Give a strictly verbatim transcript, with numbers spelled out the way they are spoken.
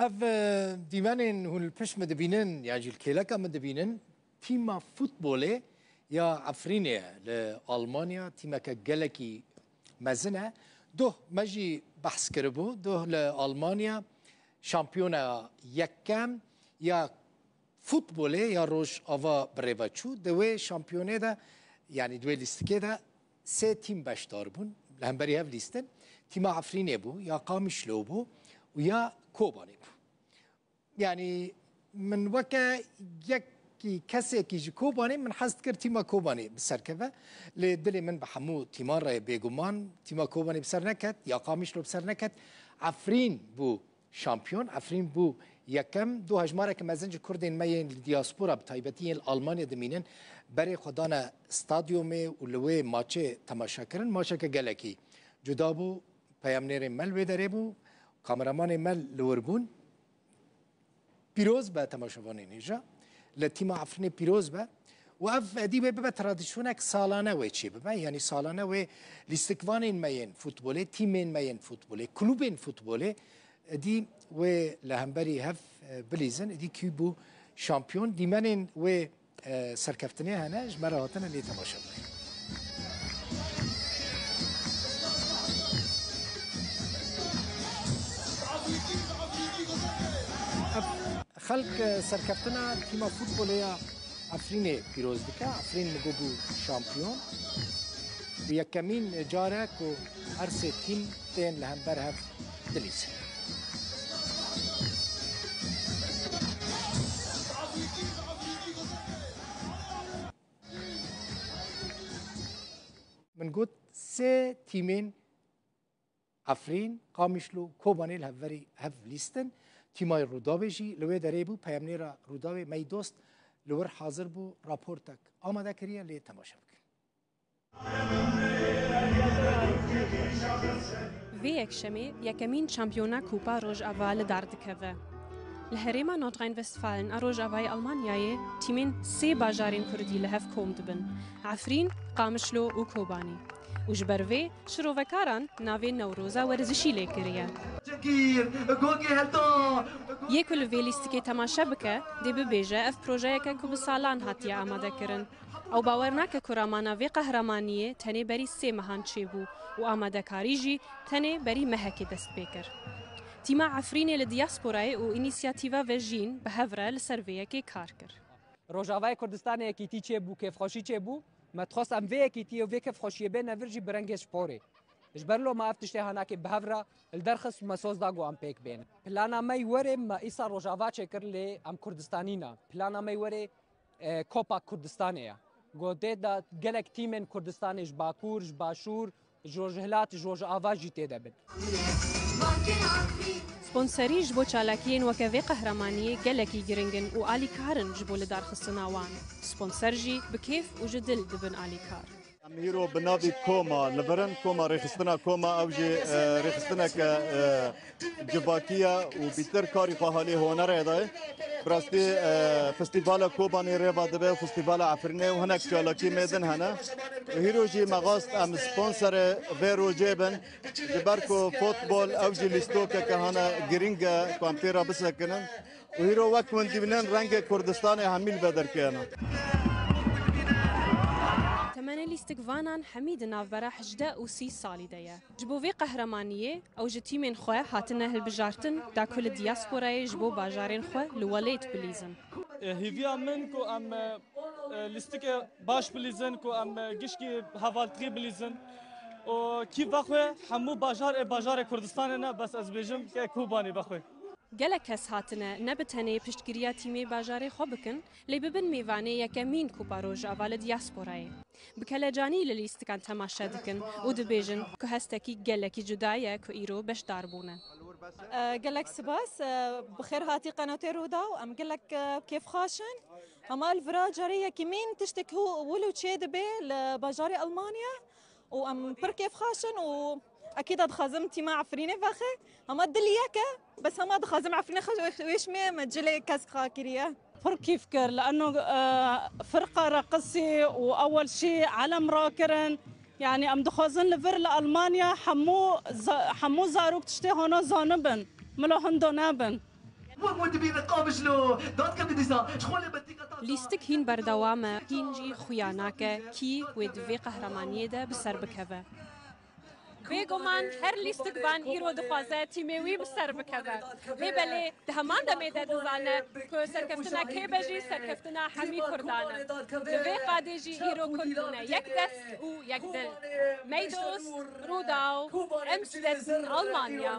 Ev, e, dîmenên hûn li pişt min dibînin, yan jî li kêleka min dibînin, tîma futbolê ya Efrînê ye li Almanya, tîmeke gelekî mezin e. Doh me jî behs kiribû, doh li Almanya şampiyona yekem ya futbolê ya Rojava bi rê ve çû. Di wê şampiyonê de, yanî di wê lîstikê de sê tîm beşdar bûn. Li hemberî hev lîstin. Tîma Efrînê bû, ya Qamişlo bû û ya Kobanê bû. Yanî min weke yekî kesekî ji Kobanê min hez dikir tîma Kobanê bi ser keve. Lê dilê min bi hemû tîman re ye bêguman. Tîma Kobanê bi ser neket, ya Qamişlo bi ser neket. Efrîn bû şampiyon. Efrîn bû yekem. Du hejmareke mezin ji Kurdên me yên li diaspora, bi taybetî yên li Almanya dimînin, berê xwe dane stadyumê û li wê maçê temaşe kirin. Maçeke gelekî cuda bû. Peyamnêrên me li wê derê bû. Kameramanên me li wir bûn. Pîroz be temaşevanên hêja. Li tîma Efrînê pîroz be. Û ev edî wê bibe tradisyonek salane wê çê bibe. Yanî salane wê lîstikvanên me yên futbolê, tîmên me yên futbolê, klûbên futbolê edî wê li hemberî hev, e, bilîzin. Edî kî bû şampiyon? Dîmenên wê, e, serkeftinê hene, ji me re hatine lê temaşe bikin. Ev xelk, e, serkeftina tîma futbolê ya Efrînê pîroz dike. Efrîn li go bû şampiyon. Bi yekemîn car e ku her sê tîm tên li hember hev dilîzin. Min got sê tîmên Efrîn, Qamişlo, Kobanê li hevverî hev lîstin. Tîmayê Rûdawê jî li wê derê bû. Peyamnêra Rûdawê Mey Dost li wir hazir bû, raportek amade kiriye, lê temaşe bikin. Vê yekşemê yekemîn şampiyona Kupa Rojava li dar dikeve. Li herêma Nordrhein-Westfalen a Rojavayê Almanyayê tîmên sê bajarên Kurdî li hev kom dibin, Efrîn, Qamişlo û Kobanî. Û ji ber vê şirovekaran navê Newroza Werzişî lê kiriye. Çekir, gogê heltan. Yê ku li vê lîstikê temaşe bike, dê bibêje ev projeyeke ku bi salan hatiye amade kirin. Ew bawer nake ku ramana vê qehremaniyê tenê berî sê mehan çêbû û amadekarî jî tenê berî mehekê dest pê kir. Tîma Efrînê li diasporayê û înîsiyatîva Vejîn bi hev re li ser vê yekê kar kir. Rojavayê Kurdistanê yekîtî çêbû, kêfxweşî çêbû. Me dixwest em vê yekîtiyê û vê kêfxweşiyê bêne vir jî bi rengê sporê. Ji ber lo me ev tiştê hanakê bi hev re li derxist û me soz da ku em pêk bêne. Plana me yî werê me îsal Rojava çêkir lê em Kurdistanî ne. Plana me yî werê, e, Kopa Kurdistanê ye. Ku tê de gelek tîmên Kurdistanê ji Bakur, ji Başûr, ji Rojhilat, ji Rojava jî tê de bin. Sponserî ji bo çalakiyên weke vê qehremaniyê gelekî giring in û alîkar in ji bo lidarxistina wan. Sponser jî bi kêf û ji dil dibin alîkar. Em hîro bi navî Koma li vir in, Koma rêxistina Koma, ew jî, e, rêxistineke, e, civakî ye û bîtir karî xwe halê hunerê de ye. Bi rastî, e, festîvala Kobanê rêva dibe û festîvala Efrînê û hinek çalakî me din hene. Û hîro jî me xwest em sponserê vê rojê bin. Ji ber ku futbol ew jî lîstokeke hene giring e ku em pê re bisekinin. Û hîro wek hûn dibînin rengê Kurdistanê hemî li vê derkê hene. Temenê lîstikvanan hemî di navbera hejdeh û sî salî de ye. Ji bo vê qehremaniyê ew ji tîmên xwe hatine hilbijartin da ku li diasporayê ji bo bajarên xwe li welêt bilîzin. E, hêviya min ku em, e, e, lîstikê baş bilîzin, ku em, e, gişkî hevaltirî bilîzin. Û kî vexwe hemû bajar ê bajarê Kurdistanê ne, bes ez bêjim ke Kobanê vexwe. Gelek kes hatine ne bi tenê piştgiriya tîmê bajarê xwe bikin, lê bibin mêvanê yekemîn Kupa Rojava li diasporayê. Bi kelecanî li lîstikan temaşe dikin û dibêjin ku hestekî gelekî cuda ye ku îro beşdar bûne. E, gelek spas, e, bi xêr hatî qenatê Rûdaw, em gelek, e, kêfxweş in. Hema li vira carê yekemîn tiştek hû-, wilo çê dibe li bajarê Almanya û em pir kêfxweş in û ekîd dixwazim tîma Efrînê vexe. Hema dil yek e, bes hema dixwazim Efrînê xwe wê şimê me cilê kesk xwe kiriye. Pir kîf kir, li eno, e, firqa reqisî û ewel şî elem rakirin. Yanî em dixwazin li vir li Almanya hemû za-, hemû zarok tiştê hona zanibin. Milo hindo nebin. Wek wê dibîne Qamişlo, dadkevî dîsa ji xwe lê betika ta. Lîstik hîn berdewam e, hîn jî xuya nake kî wê di vê qehremaniyê de bi ser bikeve. Bêguman her lîstikvan îro dixwaze tîmê wî bi ser bikeve. Lê belê di heman demê de dizane ku serkeftina kê be jî serkeftina hemî Kurdan e. Li vê qadê jî îro Kurd bûne yek dest û yek dil. Meydos, Rûdaw, Emstetten, Almanya.